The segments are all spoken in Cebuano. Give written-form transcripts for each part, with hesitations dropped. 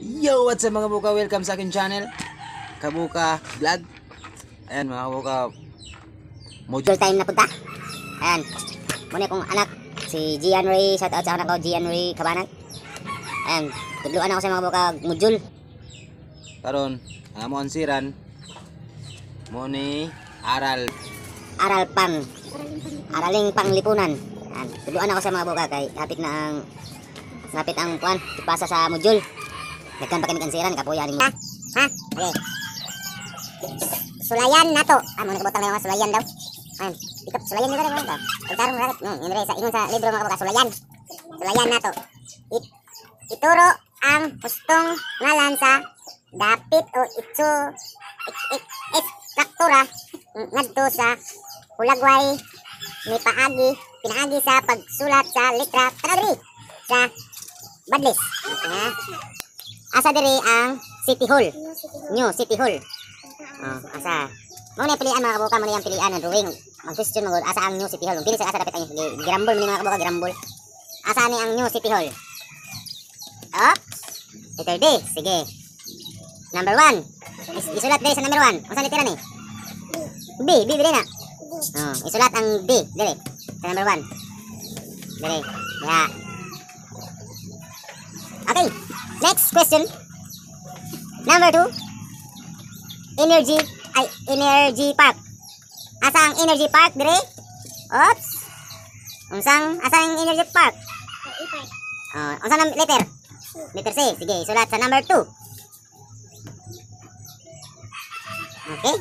Yo, what's up, mga kabuka? Welcome sa aking channel, Kabuka Vlog. Ayan, mga kabuka. Module Module time na punta. Ayan. Muna akong anak, si Gian Ray. Shout out sa anak ko, Gian Ray Cabanag. Ayan. Tudluan ako sa mga buka module. Karon, ang amo ansiran mo ni aral Aral pang. Araling panglipunan. Ayan. Tudluan ako sa mga buka kay hapit ang kuan, ipasa sa module. Daghan pa kami kansiran, kapuya ni mo. Ha? Okay. Sulayan nato. Ah, mo nakabutang na mga sulayan daw. Ayan. Ikap sulayan nila mga ka. Pagtarong ragat. Inre sa ingon sa libro, mga kabuka, sulayan. Sulayan nato. Ituro ang hustong ngalan sa dapit o itsu ekstraktura ngadto sa hulagway ni paagi pinaagi sa pagsulat sa letra tara diri sa badlis. Ha? Asa diri ang City Hall? New City Hall. Oh, asa? Mo na pilian, mga kabuka, mo na yung pilian ng drawing. Mag question mo asa ang New City Hall. Pili sa asa dapit ang girambol mo ni, mga kabuka, girambol. Asa ni ang New City Hall? Oops. Letter D. Sige. Number 1. Isulat diri sa number 1. Unsa litera ni? B. B diri na. Oh, isulat ang B diri sa number 1. Diri. Ya. Okay. Next question. Number 2. Energy ay Energy Park. Asa ang Energy Park dire? Oops. Unsang asa ang Energy Park? Oh, unsa nang letter? Letter C. Sige, isulat sa number 2. Okay.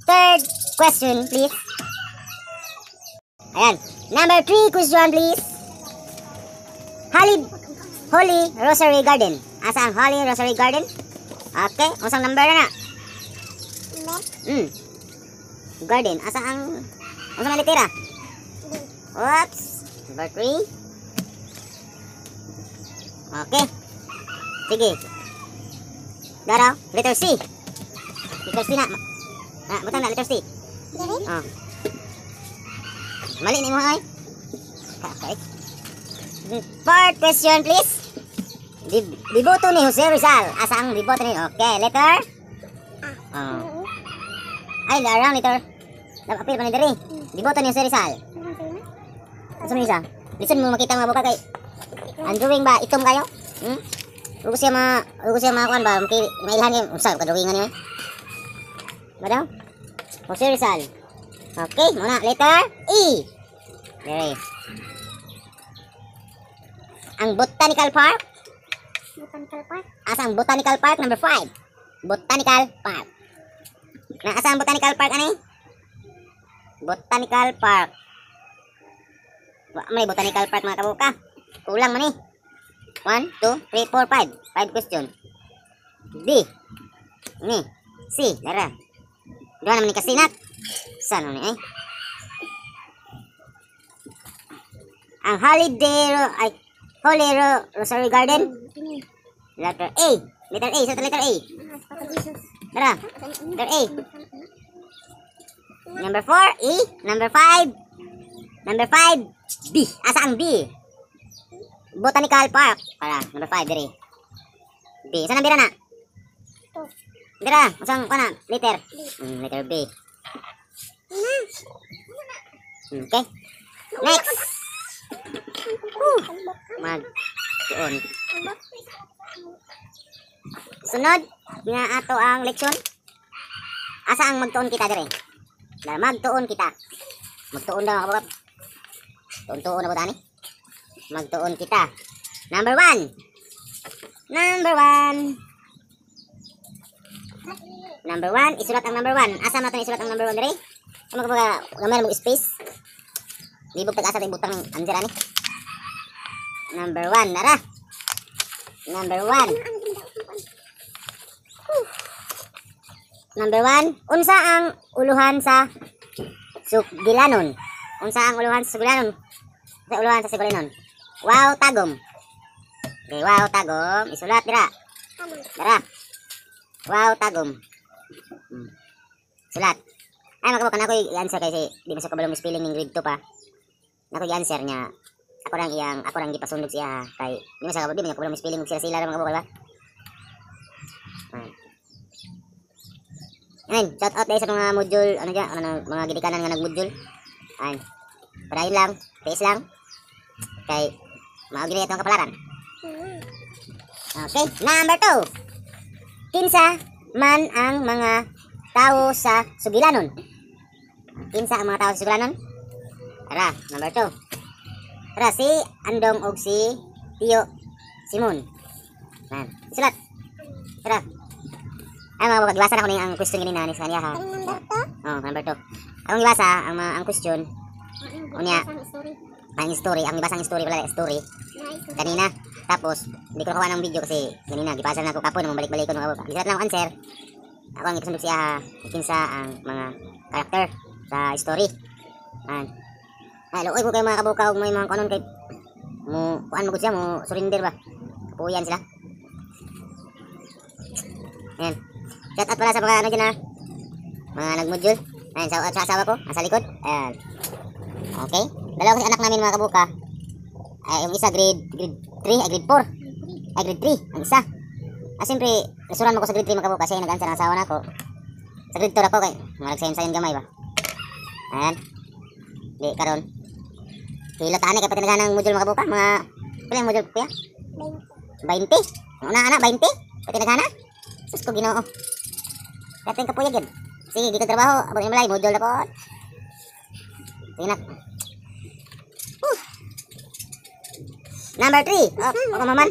Third question, please. Ayan. Number 3 question, please. Holy Rosary Garden. Asa ang Holy Rosary Garden? Okay, unsang number na na? Garden. Asa ang unsa man litera? Oops. Number 3. Okay. Sige. Dara, letter C. Letter C na. Ah, butang na letter C. Oh. Mali ni mo ay. Okay. Fourth question, please. Deboto ni Jose Rizal. Asa ang deboto ni? Okay, letter? Oh. Ay, around letter. Apil pa ni diri. Deboto ni Jose Rizal. Asa man isa? Listen mo makita mga buka kay ang drawing ba itom kayo? Hmm? Ugo siya ma kuan ba maki mailhan niya unsa ka drawing ani? Ba daw? Jose Rizal. Okay, muna letter E. Diri. Ang Botanical Park. Botanical Park. Asa ang Botanical Park number 5? Botanical Park. Na asa ang Botanical Park ani? Botanical Park. Wa may Botanical Park, mga kabuka. Kulang man ni. 1, 2, 3, 4, 5. 5 question. D. Ni. C. Dara. Duha naman ni kasinat. Saan ni ay? Ang Holiday ay Holy Rosary Garden. Letter A. Letter A. Sa letter A. Dara. Letter A. Number 4, E. Number 5. Number 5, B. Asa ang B? Botanical Park. Para, number 5, diri. B. Saan ang bira na? Dira. Usang kuan na? Letter. Letter B. Okay. Next. Mag tuon. Sunod nga ato ang leksyon. Asa ang magtuon kita dire? Dara, magtuon kita. Magtuon daw mga kabukap. Tuon-tuon na ba tani? Magtuon kita. Number 1. Number 1. Number 1, isulat ang number 1. Asa man ito isulat ang number 1 dire? Ano ka gamay mo space? Libog tag asa butang ng answer ani. Number 1, nara. Number 1. Number 1, unsa ang uluhan sa Sugilanon? Unsa ang uluhan sa Sugilanon? Sa uluhan sa Sugilanon. Wow, tagom. Okay, wow, tagom. Isulat dira. Dara. Wow, tagom. Sulat. Ay, makabukan ako i-answer kasi di ba sa kabalong spelling ng grade 2 pa. Nako i-answer niya. Ako lang gipasundog siya kay di man siya di man niya kabalo spelling og sila sila mga kabuka, ba? Ayan. Ayun, shout out dahil sa mga module, ano dyan, ano, mga gidikanan nga nag-module. Ayun. Padayon lang, tiis lang. Kay, mao gini itong kapalaran. Okay, number 2. Kinsa man ang mga tao sa Sugilanon? Kinsa ang mga tao sa Sugilanon? Tara, number 2. Tara, si Andong og si Tio Simon. Ayan, isulat. Tara. Ay, mga bukag, gibasa na ko ni ang question ganina ni sa kanya ha. Ang number 2? Oh, number 2. Akong gibasa ang mga ang question, Unya. Ang story. Ang story, ang gibasa ang story pala, story Nice. Kanina. Tapos, hindi ko nakuha ng video kasi kanina gipasa na ako kapoy nang balik-balik ko mga bukag. Gisulat na ako answer. Ako ang ipasundog siya ha, kinsa ang mga character sa story. Ayan. Ay, luoy ko kayo mga kabuka og may mga kuanon kay mo kuan mo gud siya mo surrender ba. Kapuyan sila. Ayan. Shout out pala sa mga ano dyan ha. Mga nag-module. Ayan, sa asawa ko, nasa likod. Ayan. Okay. Dalawa kasi anak namin, mga kabuka. Ay, yung isa grade 3, ay grade 4. Ay, grade 3, ang isa. Ah, siyempre, nasuran mo ko sa grade 3, mga kabuka, kasi nag-answer ang asawa na ako. Sa grade 2 ako kay mga gamay ba. Ayan. Di karon. Hilot ani kay pati ng module, mga kabuka, mga pila yung module, kuya? 20. 20. Ang una ana 20. Pati naghana. Sus ko Ginoo. Dating kapuya gid. Sige, gikan trabaho, abot ni balay, module na po. Sige na. Whew. Number 3. Oh, ako maman.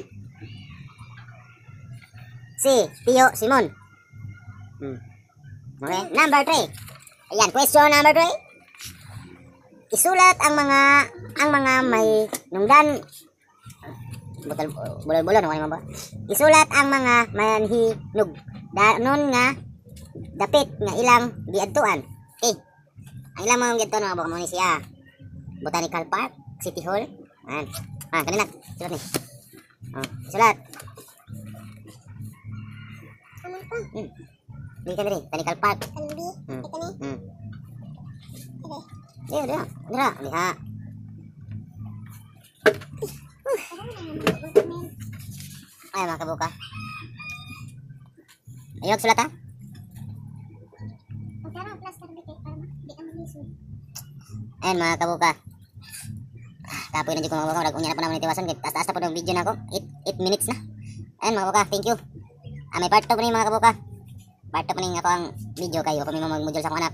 Si Tio Simon. Okay, number 3. Ayan, question number 3. Isulat ang mga may nungdan butal bulol-bulol no ano ba? Isulat ang mga manhinug danon nga dapit nga ilang giadtuan. Okay. Ang ilang mga giadtuan, mga buka mo ni siya. Botanical Park, City Hall. Ayan. Ah, kanina. Sulat ni. Oh, sulat. Ano to? Di ka diri, Botanical Park. Kan B. Ito ni. Sige. Di, di. Dira, diha. Ako na yung mga government. Ay, mga kabuka. Ayog sulat ha. Magkaroon plaster dito para di ka maglisod. Ayan, mga kabuka. Ah, kapoy na dyan ko, mga kabuka. Murag unya na po naman itiwasan. Kay taas-taas na po ng video na ako. 8 minutes na. Ayan, mga kabuka, thank you. Ah, may part 2 pa ni, mga kabuka. Part 2 pa ni ako ang video kayo. Kung may mag-module sa akong anak.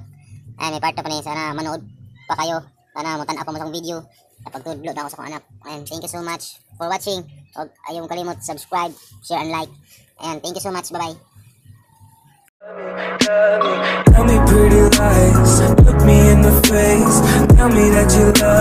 Ayan, may part 2 pa ni. Sana manood pa kayo. Sana mutan ako mo sa akong video. Kapag tudlo na ako sa akong anak. Ayan, thank you so much for watching. Huwag ayong kalimot, subscribe, share, and like. Ayan, thank you so much. Bye-bye. Tell me pretty lies, look me in the face. Tell me that you love